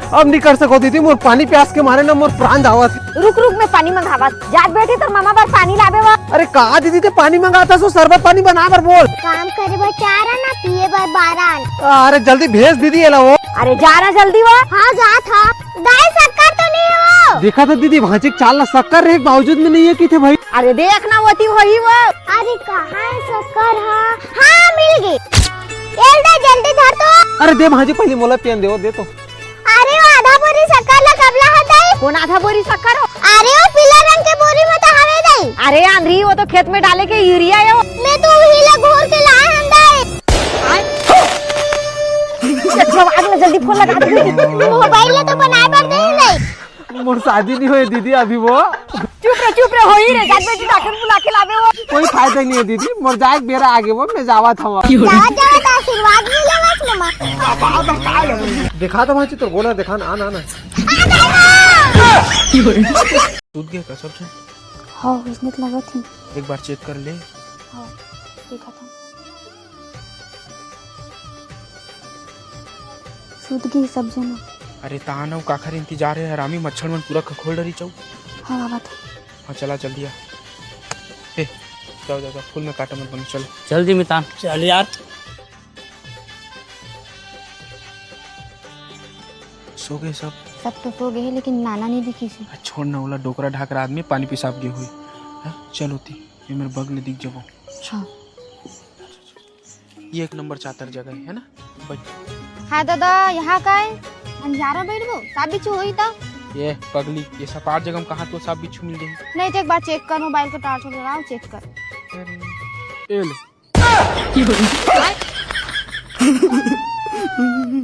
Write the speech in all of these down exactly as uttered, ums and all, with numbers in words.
अब नहीं कर सको दीदी, मोर पानी प्यास के मारे ना मोर प्राण धावत हे। रुक रुक, मैं पानी मंगावत। जात बेटी तोर मामा बर पानी लाबे वा। अरे का दीदी ते पानी मंगात हस, शरबत पानी बना बर बोल। काम करे बर चार आना, पिए बर बारह आना। अरे जल्दी भेज दीदी एला वो। अरे जा ना जल्दी वा। हाँ जात हा। दाई शक्कर तो नहीं हे वो। देखा तो दीदी भांची के चाल ला शक्कर रहे के बावजूद में नहीं हे किथे भाई। अरे देख ना वो ती वही वो। अरे कहाँ हे शक्कर हा? हाँ मिल गे। एल दे जल्दी धर तो। अरे दे भांची पहले मोला पियन दे, वो दे तो। अरे वो आधा बोरी शक्कर ला कब ला हा दाई? कौन आधा बोरी शक्कर हो? अरे वो पीला रंग के बोरी में तो हवे दाई। अरे आंधी, वो तो खेत में डाले के यूरिया हे वो। मैं तो वही ला घोर के लाए हन दाई। अच्छा, आग में जल्दी फोन लगा दे। मोबाइल ला तो बनाए बर दे दाई। मोर शादी नहीं होए दीदी अभी वो। चुप रे, चुप रे, होही रे, जात बेटी डॉक्टर बुला के लाबे वो। कोई फायदा नहीं हे दीदी, मोर जाए के बेरा आगे वो, मैं जावत हूँ। जावत जावत आशीर्वाद मिले बस मम्मा। देखा तो भांची तोर गोला देखा ना, आना ना। सूत गे का सब झन? हाँ, वइसने तो लगत हे। एक बार चेक कर ले। हाँ, देखत हूँ। सूत गे सब झन। अरे तान अउ काखर इंतजार हे, हरामी मच्छर मन पूरा खखोल डरी चौ। हाँ, आवत हे। हाँ, चला जल्दी आ। ए, जाओ, जाओ, जाओ, फूल में काटा मत बनो, चलो। चल जी मितान। चल यार। सो गे सब? सब तो सो गे हे, लेकिन नाना नहीं दिखिस हे। आ, छोड़ ना, ओला डोकरा ढाकरा आदमी पानी पिसाब गे होही। हाँ, चल ओती, ये मेरे बगल दिख जबो। हाँ। ये एक नंबर चातर जगह हे, है ना? बैठ। हाँ दादा, यहाँ का हे? अंधियारा बैठबो, साफ बिछू होही त? ये पगली, ये सपाट जगह में कहाँ तो साफ बिछू मिल जाही? नहीं तो एक बार चेक कर, मोबाइल को टॉर्च लगाओ, चेक कर। ए ले।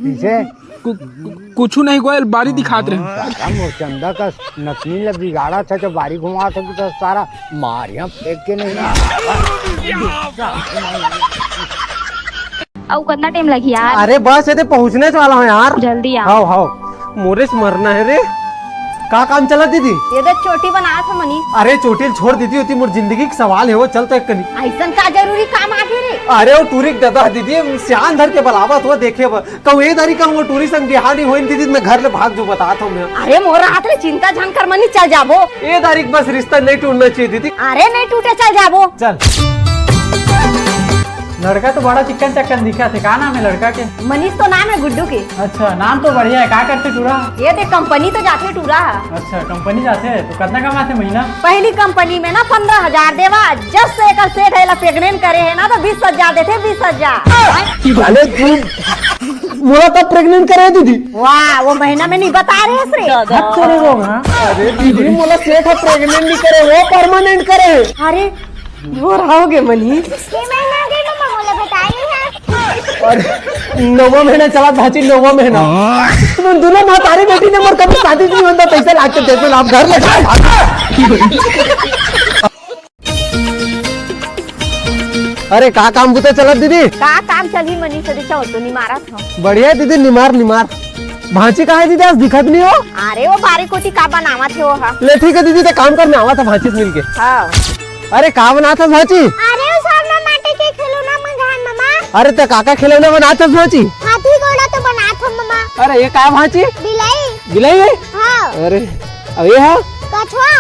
पीछे कु-, कु-, कुछु नहीं गोयल, बारी दिखात रहे। सारा मोर चंदा का नकली ल बिगाड़ा था, तो बारी घुमा था, तो सारा मारिया फेंक के नहीं। अउ कतना टाइम लगही यार? अरे बस, ये तो पहुंचने वाला हूँ यार। जल्दी आ। हाव, हाव। मोरे से मरना हे रे। का काम चला दीदी? ये तो चोटी बनात हंव मनीष। अरे चोटी ल छोड़ दीदी, ओती मोर जिंदगी के सवाल हे वो, चल तो एक कनी। अइसन का जरूरी काम आगे रे? अरे वो टूरी के ददा दीदी, सियान धर के बलावत हो देखे बर। कहूँ ए दारी कहूँ वो टूरी संग बिहाव नहीं होइन दीदी, मैं घर ले भाग जहूँ, बतात हंव मैं। अरे मोर हाथ ले चिंता झन कर मनीष, चल जाबो। ए दारी के बस रिश्ता नहीं टूटना चाहिए दीदी। अरे नहीं टूटे, चल जाबो। चल। लड़का तो बड़ा चिक्कन चक्कन दिखत हे, का नाम हे लड़का के? मनीष तो नाम हे गुड्डू के। अच्छा, नाम तो बढ़िया हे। का करथे टूरा? ये देख, कंपनी तो जाथे टूरा ह। अच्छा, कंपनी जाथे, तो कतना कमाथे महीना? पहली कंपनी में ना पन्द्रह हजार देवा, जब से एकर सेठ एला प्रेग्नेंट करे हे ना, तो बीस हजार देथे, बीस हजार। अरे तू मोला कब प्रेग्नेंट करे हे दीदी? वाह, वो महीना में नहीं बता रहे हस रे। हद करे रोग, हाँ? अरे दीदी, मोला सेठ ह प्रेग्नेंट नहीं करे, वो परमानेंट करे हे। अरे बोर होगे मनीष। के महीना के मम्मा मोला बताई नहीं है। अरे नौवा महीना चला भांची, नौवा महीना। तुम दोनों महतारी बेटी ने मोर कभी शादी नहीं होता, पैसे लागते देते ना, आप घर में जाओ। अरे का काम बुता चलत दीदी? का काम चलही मनीष, अरे चौतो निमारत हंव। बढ़िया दीदी, निमार निमार। भांची कहाँ हे दीदी, आज दिखत नहीं हो? अरे वो बारी कोती का बनावत हे वो हा। ले ठीक हे दीदी, ते काम कर, मैं आवत हंव भांची से मिलके। हाँ। अरे का बनात हस भांची? अरे वो सब ना माटी के खिलौना मंगान ममा। अरे ते का का खिलौना बनात हस भांची? हाथी घोड़ा तो बनात हंव ममा। अरे ये का भांची? बिलाई। बिलाई हे? हाँ। अरे अब ये हा? कछुआ।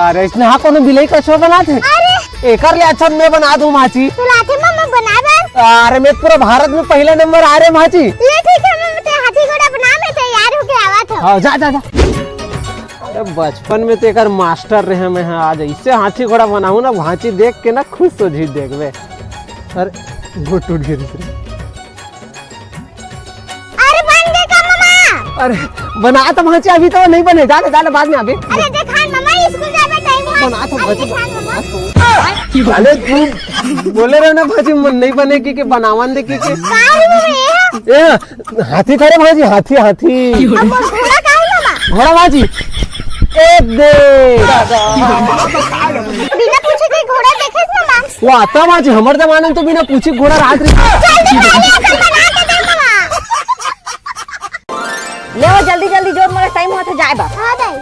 अरे इसने हा कोनो बिलाई कछुआ बनात हे? अरे एकर ले अच्छा मैं बना दूं भांची। तू लाथे मम्मा बनाए बर? अरे मैं पूरा भारत में पहला नंबर आ रे भांची। ले ठीक हे मम्मा, ते हाथी घोड़ा बना, मैं तैयार होके आवत हंव। हाँ जा जा जा। अरे बचपन में तो एकर मास्टर रहे मैं, हाँ, आज ऐसे हाथी घोड़ा बनाऊं ना, भांची देख के ना खुश हो जी देखबे। अरे वो टूट गई दूसरी। अरे बन गए का ममा? अरे बना तो भांची, अभी तो नहीं बने, जाने जाने बाद में अभी। अरे देखान ममा, स्कूल जाबे टाइम है। बना तो अरे भांची। देखान ममा। अरे तू बोले रहे ना भांची, मन नहीं बने कि, कि बनावन दे कि, कि। का है ममा ये? ए हाथी था रे भांची, हाथी हाथी। अब वो घोड़ा का है ममा? घोड़ा भांची। ए दे। बिना पूछे के घोड़ा देखे ममा? वो आता भांची, हमर जमाना में तो बिना पूछी घोड़ा रात रे। जल्दी खा ले, अपन बना के दे ममा। ले वो जल्दी जल्दी जोर, मोला टाइम होत हे जाए बा। हाँ दाई।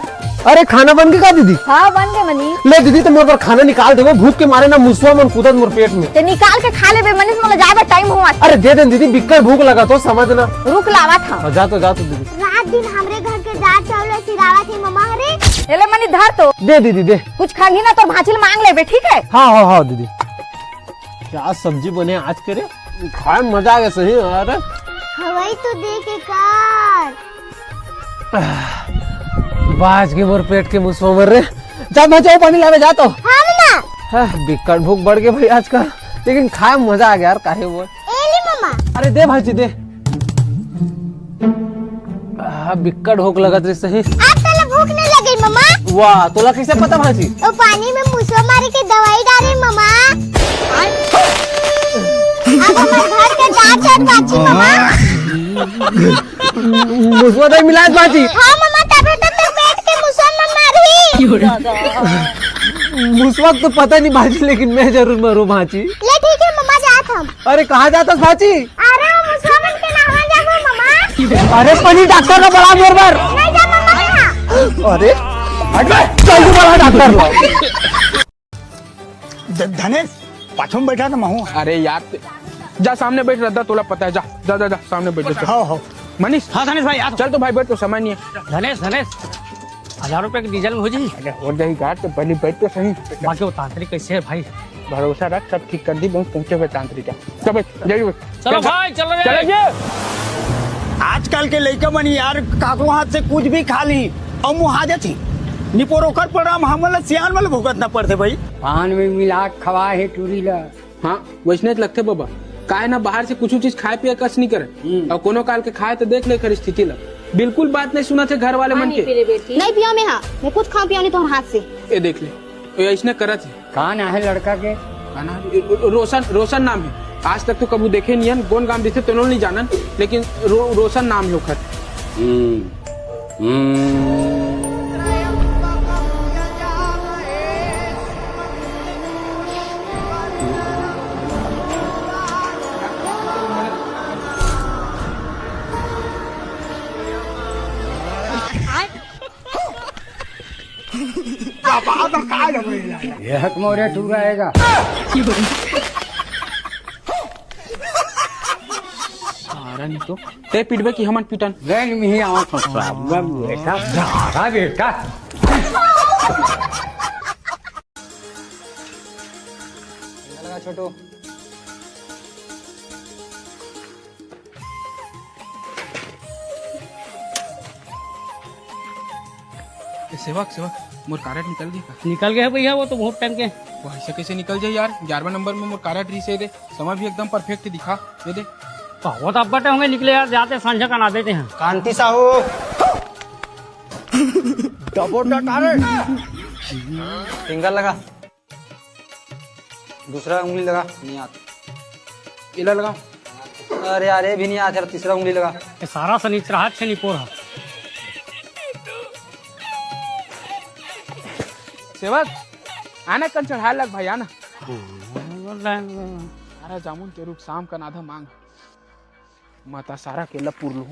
अरे, खाना बन गे का दीदी? हाँ, बन गे मनीष। ले दीदी, तो मोर बर खाना निकाल देबो, भूख के मारे ना मुसवा मन कूदत मोर पेट में। ते निकाल के खा लेबे मनीष, मोला जाए बर टाइम होवत। अरे दे दे दीदी, बिक्कट भूख लगा तो, समझ ना। रुक, लावत हँव। हाँ, जा तो, जा तो दीदी। रात दिन हमरे घर के दाल चावल सिरावत हे ममा हरे। एले मनीष, धर तो। दे दीदी, दे। कुछ खाही ना तो भांची ल मांग लेबे, ठीक है? हाँ, हाँ, हाँ दीदी। क्या सब्जी बने आज के रे, खाए में मजा आ गया सही। अरे हवाई तो दे के कर। बाज के मोर पेट के मुसवा मर रे। जा मैं जाओ पानी लावे जा तो। हाँ ममा। हाँ, बिकट भूख बढ़ गई भाई आज का, लेकिन खाए में मजा आ गया यार, काहे वो। ए ले ममा। अरे दे भांची दे। आ, बिक्कट भूख लगत रहिस सही। अब तोला भूख नहीं लगे ममा? वाह, तोला कैसे पता भांची? वो पानी में मुसवा मारे के दवाई डारे ममा। अब हमार घर के दांत हट बाची ममा। मुसवा दवाई मिलात भांची। हाँ ममा, तबे तो तोर पेट के मुसवा मर मारही। मुसवा तो पता नहीं भांची, लेकिन मैं जरूर मरूं भांची। ले ठीक है ममा, जात हम। अरे कहाँ जात हस भांची? अरे, वो मुसवा मन के नहवा जाबो, ममा। अरे, पनी डॉक्टर ला बला मोर बर। नहीं जा, ममा, यहाँ। अरे, हट बे, चल तू बला डॉक्टर ला। ध-, धनेश, पाछू में बैठा था महू। अरे यार, ते-, जा सामने बैठ, रद्दा तोला पता है, जा, जा, जा, जा, सामने बैठ, जा। हो, हो। मनीष। हाँ, धनेश भाई, आ तो। चल तो भाई, बैठ, तो समय नहीं है। धनेश, धनेश, हजार रुपए के डीजल में हो जी। अरे, हो जाही यार, तो पहले बैठ तो सही। बाकी वो तांत्रिक कैसे है भाई? भरोसा रख, सब ठीक कर दी, बहुत पहुंचे हुए तांत्रिक है। चल भाई, जल्दी बैठ। चलो चल, भाई, चलो रे। चलो जी। आजकल के लइका मन यार, काकरो हाथ से कुछ भी खा ली और मुँह आ जाती। निपोर ओकर परिणाम हमन ला सियान वाले भुगतना पड़थे भाई। पान में मिला के खवा हे टूरी ला। हाँ, वैसने तो लगथे बाबा। काय ना बाहर से कुछ चीज खाए पिए कस नहीं करे। हम्म। और कोनो काल के खाए तो देख ले कर स्थिति ला। बिल्कुल बात नहीं सुनत हे घर वाले मन के। नहीं पिया मैं, हाँ। मैं खुद खाऊं पिया नहीं तोर हाथ से। ये देख ले, ये ऐसने करत हे। का नाम है लड़का के? का नाम है? रो-, रोशन, रोशन नाम है। आज तक तो कभू देखे नहीं हन, कोन गांव दिखे तो नहीं जानन, लेकिन रो-, रोशन नाम है ओखर। हम्म, हम्म। यह मोरे टूरा आएगा। सारा नहीं तो ते पिटबे कि हमन पिटन। गैंग में ही आवा फंसवा। बेटा, बेटा। लगा छोटू। ए, सेवक, सेवक, मोर कारड निकल गई का? निकल गए भैया, वो तो बहुत टाइम के। वो ऐसे कैसे निकल जाए यार? ग्यारहवाँ नंबर में मोर कारड रहिसे दे, समय भी एकदम परफेक्ट दिखा, ये दे। बहुत अब बटे होंगे निकले यार, जाते सांझा का ना देते हैं। कांति साहू। डबोटा कारड। फिंगर लगा। दूसरा उंगली लगा। नहीं आते। इला लगा। अरे यार, ये भी नहीं आते, तीसरा उंगली लगा। ये सारा सनीचर हाथ से निपोर है। सेवक, आना कन चढ़ा लग भाई, आना। अरे जामुन के रुख, शाम का नाधा मांग। माता सारा के लपूर लूं।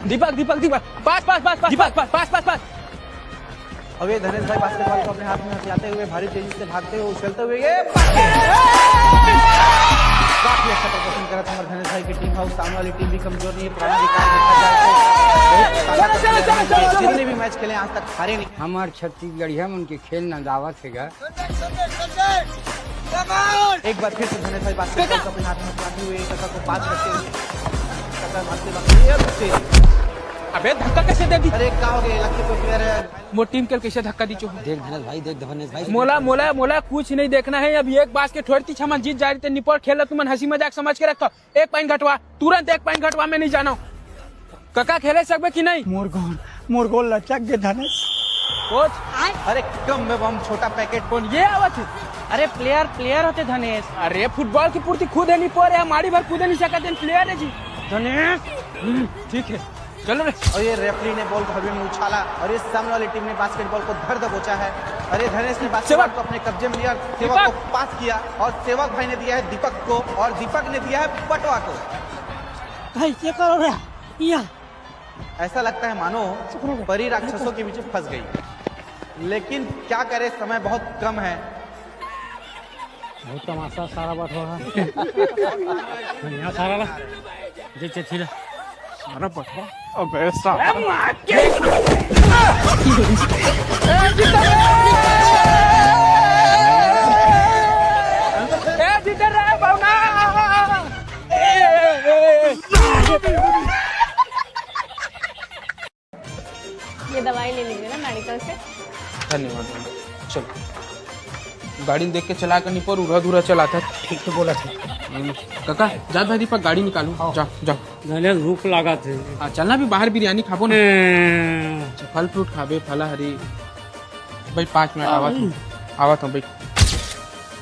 दीपक, दीपक, दीपक, पास, पास, पास, पास, दीपक, पास, पास, पास, पास। अब ये धनेश भाई बास्केटबॉल को अपने हाथ में हथियाते हुए भारी तेजी से भागते हुए उछलते हुए ये काफी अच्छा प्रदर्शन करा था हमारे धनेश भाई की टीम। और सामने वाली टीम भी कमजोर नहीं है, पुराना रिकॉर्ड देखा जाए तो बहुत ताकत है। जितने भी मैच खेले आज तक हारे नहीं। हमार छत्तीसगढ़िया मन के खेल न गावत हे गा। एक बार फिर से धनेश भाई बास्केटबॉल को अपने हाथ में उठाते हुए कका को पास करते हुए कका भागते भागते ये अब से। अबे धक्का कैसे दे दी? अरे का हो गया? लकी को प्लेयर है। मोर टीम के कैसे धक्का दी चो? देख धनेश भाई, देख धनेश भाई। मोला, मोला, मोला कुछ नहीं देखना है। अभी एक बास्केट थोड़ी थी, छमा जीत जा रही थे, निपोर खेल तुमन हंसी मजाक समझ के रखो। एक पॉइंट घटवा, तुरंत एक पॉइंट घटवा, मैं नहीं जाना हूँ। कका खेले सकबे कि नहीं? मोर गोल, मोर गोल लचक गे धनेश। कोच? अरे कम में बम छोटा पैकेट। कौन ये आवत है? अरे प्लेयर, प्लेयर होते धनेश। अरे फुटबॉल की पूर्ति खुद है नहीं पो रहे, माड़ी भर कूदे नहीं सकते, प्लेयर है जी। धनेश। हम्म, ठीक है, चलो रे। और ये रेफरी ने बॉल को हवा में उछाला और इस सामने वाली टीम ने बास्केटबॉल को धर दबोचा है। अरे धनेश ने बास्केटबॉल को अपने कब्जे में लिया, सेवक को पास किया और सेवक भाई ने दिया है दीपक को और दीपक ने दिया है पटवा को। कैसे करो रे? या ऐसा लगता है मानो परी राक्षसों के बीच में फंस गई, लेकिन क्या करे, समय बहुत कम है। बहुत तमाशा सारा बात हो रहा है। यहाँ सारा ला। जे चेथी ला। सारा पठवा। अबे सारा। ये दवाई ले लीजिए ना मेडिकल से। धन्यवाद मैम। चलो, गाड़ी देख के चला कर निपोर, उरा धुरा चलाता है। ठीक तो बोला था। हम्म, काका, जा भाई दीपक, गाड़ी निकालू। हाँ। जा, जा। धनेश, भूख लागत हे। हाँ, चलना भी बाहर बिरयानी खाबो ना। हम्म। अच्छा, फल फ्रूट खाबे, फलाहारी। भाई, पाँच मिनट आवत हूँ, आवत हूँ भाई।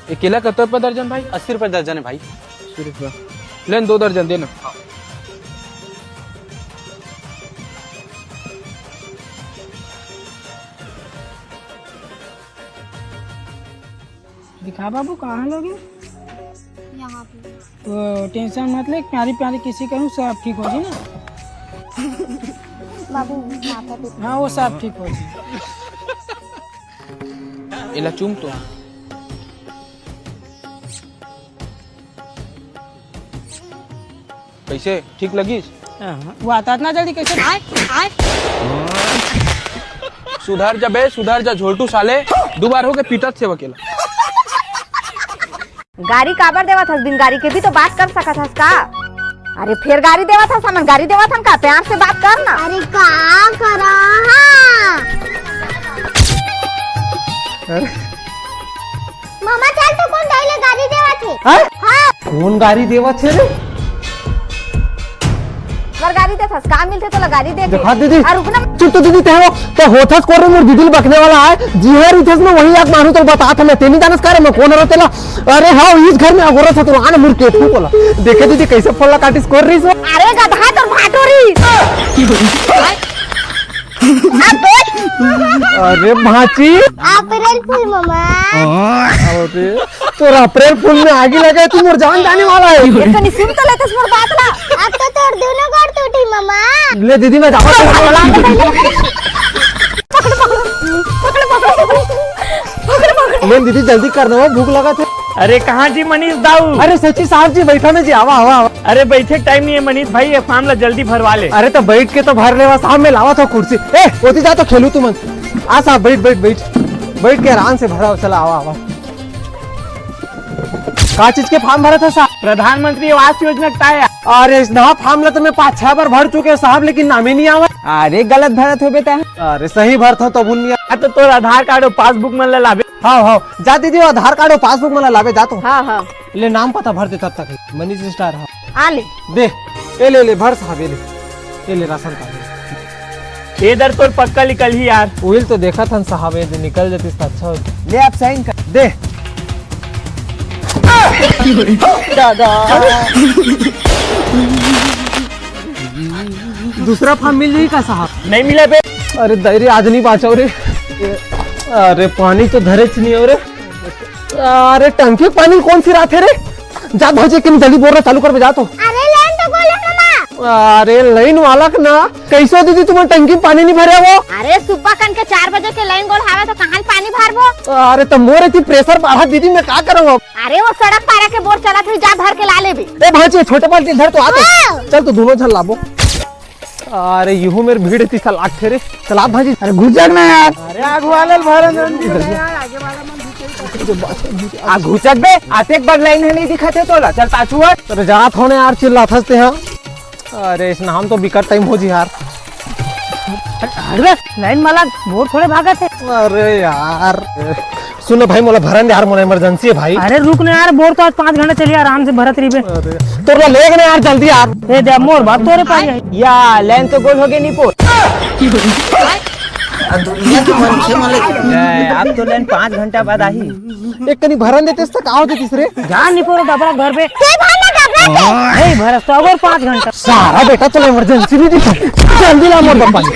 ये केला कत्ते रुपया दर्जन भाई? अस्सी रुपया दर्जन है भाई। अस्सी रुपया। लेन दो दर्जन देना। दिखा बाबू, कहाँ लोगे? यहाँ पे। तो टेंशन मत ले, प्यारी प्यारी किसी करूँ, सब ठीक हो जी ना। बाबू, माथा पे। हाँ, वो सब ठीक हो जी। एला चूम तो। कैसे ठीक लगिस? हाँ, वो आता इतना जल्दी कैसे? आय, आय। सुधर जा बे, सुधर जा झोलटू साले। दो बार हो गए पीटत से वकेला। गारी काबर देवत हस? बिन गारी के भी तो बात कर सकत हस का? अरे फेर गारी देवत हस, हमन गारी देवत हन का? प्यार से बात कर ना। अरे का करा? हाँ। अरे। मामा चल तो कोन दाई ले गारी देवत हे? हाँ? हाँ। कोन गारी देवत हे रे? अगर गारी देथस, का मिलथे तोला गारी देके? देखा दीदी। अरे रुक ना। चुप तो दीदी, ते हो, ते होथस कोन रे मोर दीदी ल बकने वाला आय? जी हाँ, रिथस में वही एक मानू तो बतात हमें, ते नहीं जानस का रे मैं कोन हरो तेला? अरे हाँ, इस घर में अगोरा था तो आन मुर के फूक वाला। देखे दीदी कैसे फोला काटिस कोन रही सो? अरे गधा तोर भाटो रही। अबे। अरे भांची। अप्रैल फूल मामा। अरे तोर अप्रैल फूल में आगी लगे, तू मोर जान जाने वाला है। ये कनी सुन तो लेते मोर बात ला। अब तो तोर दोनों गोड़ टूटी मामा। ले दीदी, मैं जाऊँ। पकड़, पकड़, पकड़, पकड़, पकड़, पकड़, पकड़, पकड़। ले दीदी, जल्दी कर ना, भूख लगा थे। अरे कहाँ जी मनीष दाऊ? अरे सची साहब जी, बैठा ना जी, आवा, आवा, आवा। अरे बैठे टाइम नहीं है मनीष भाई, ये फॉर्म ला जल्दी भरवा ले। अरे तो बैठ के तो भर लेवा साहब, मैं लावा था कुर्सी। ए, ओती जा तो खेलू तुमन। आ साहब, बैठ, बैठ, बैठ। बैठ के आराम से भरा, चला, आवा, आवा। का चीज के फॉर्म भरा था साहब? प्रधानमंत्री आवास योजना का है। अरे ना, फॉर्म ला तो मैं पाँच छह बार भर चुके हूँ साहब, लेकिन नामे नहीं आवा। अरे गलत भरत हो बेटा। अरे सही भरत हो तब नहीं आ। तो तोर आधार कार्ड और पासबुक मन ला लाबे। हाँ, हाँ, जा दीदी, वो आधार कार्ड और पासबुक मन ला लाबे, जा तो। हाँ, हाँ। ले नाम पता भर दे तब तक, मनीष स्टार। हाँ। आ ले। दे, ए ले, ले, भर साहब, ये ले, ये ले राशन कार्ड। ए दर तोर पक्का निकलही यार। उहिल तो देखत हन साहब, ये दे निकल जातिस त अच्छा होतिस। ले आप साइन कर दे। दादा। दूसरा फॉर्म मिल जाही का साहब? नहीं मिला बे। अरे दाई रे, आज नहीं बाँचव रे। अरे पानी तो धरेच नहीं हो रे। अरे टंकी पानी कोन सिराथे रे? जा भौजी, किन जल्दी बोरना चालू करबे, जा तो। अरे लाइन तो गोल हे ना। अरे लाइन वाला के ना, कैसे दीदी तुमन टंकी में पानी नहीं भरे हो? अरे सुबह कन के चार बजे के लाइन गोल हावे तो कहाँ ले पानी भरबो? अरे तो मोर इतनी प्रेशर बढ़ा दीदी, मैं का करूँ अब? अरे वो सड़क पारा के बोर चलत हे, जा भर के ला लेबे। ए भौजी, छोटे बाल्टी धर तो, आ तो। हाँ। चल तो दोनों झन लाबो। अरे, यहू मेर भीड़ हे, तीसा लागथे रे। चला भाजी। अरे, घुस जाग ना यार। अरे, आगू वाला ल भरन दे यार, आगे वाला मन घुसे। आ, घुसक बे, आतेक बड़ लाइन हे, नहीं दिखत हे तोला। चल, पाछू हट। अरे, जात हो ना यार, चिल्लाथस ते हा। अरे, इस नाम तो बिकट टाइम हो जी यार। अरे, लाइन वाला बोर थोड़े भागत हे। अरे यार। सुन ना भाई, मोला भरन दे यार, मोला इमरजेंसी हे भाई। अरे रुक ना यार, बोर तो आज पाँच घंटा चली, आराम से भरत रहिबे। अरे, तोर ला लेग ना यार, जल्दी यार। ए दे मोर बाप तोरे पाई आई। या, लाइन तो गोल हो गई निपोर। आ दुनिया के मनखे मन ले ए, अब तो लाइन पाँच घंटा बाद आही। एक कनी भरन देते त का हो जतिस रे? जा निपोर डबरा घर पे। ते भर ना डबरा पे। नहीं भरस तो अगर पाँच घंटा। सारा बेटा, चलो इमरजेंसी नहीं दिखा। जल्दी ला मोर पानी।